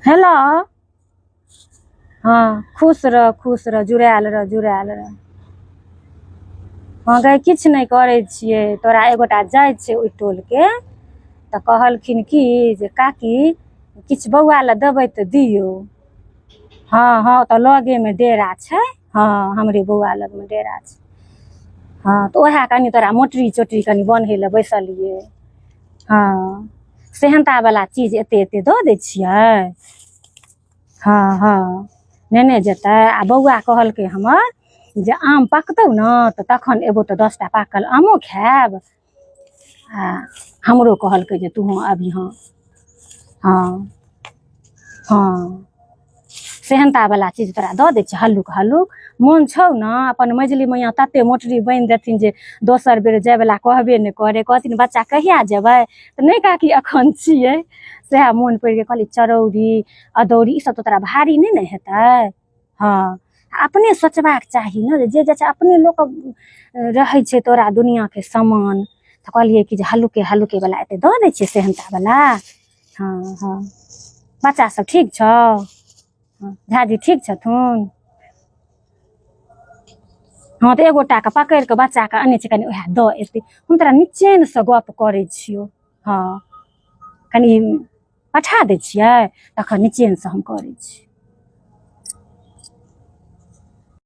Hello हँ खुश रह खुश रह जुड़ायल रह जुड़ायल रह हँ गै किछु नहि करै छियै तोरा एगोटा जाइ छै ओहि टोलके तऽ कहलखिन की जे काकी किछु बौआ लए देबै तऽ दियौ हँ हँ तऽ लगेमे डेरा छै हँ हमरे बौआ लगमे डेरा छै हँ तऽ उएह कनि तोरा मोटरी चोटरी कनि बन्है लए बैसलियै हँ सेहनतावला चीज एते एते दऽ दै छियै हँ हँ नेने जेतै आ बौआ कहलकै हमर जे आम पकतौ ने तऽ तखन एबौ तऽ 10टा पाकल आमो खायब आ हमरो कहलकै जे तूहों अबिहँ हँ हँ सेहनतावला चीज तोरा दऽ दै छियौ हल्लुक हल्लुक मोन छौ ने अपन मझिली मैयाँ तते मोटरी बान्हि देथिन जे दोसर बेर जायवला कहबे नहि करै कहथिन बच्चा कहिया जेबै तऽ नहि काकी एखन छियै सएह मोन पड़ि गेल कहलियै चरौरी अदौरी ईसभ तऽ तोरा भारी नहि ने हेतै हँ अपने सोचबाक चाही ने जे जे छै अपने लोक रहै छै तोरा दुनिआँके समान तऽ कहलियै कि जे हल्लुके हल्लुके वला एते दऽ दै छियै सेहनतावला हँ हँ बच्चा सब ठीक छौ झाजी ठीक छथुन हँ तऽ एगोटाके पकड़ि कऽ बच्चाके अनै छै कनि उएह दऽ एतै हम तोरा निचेनसँ गप करै छियौ हँ कनि पठा दै छियै तखन निचेनसँ हम करै छी।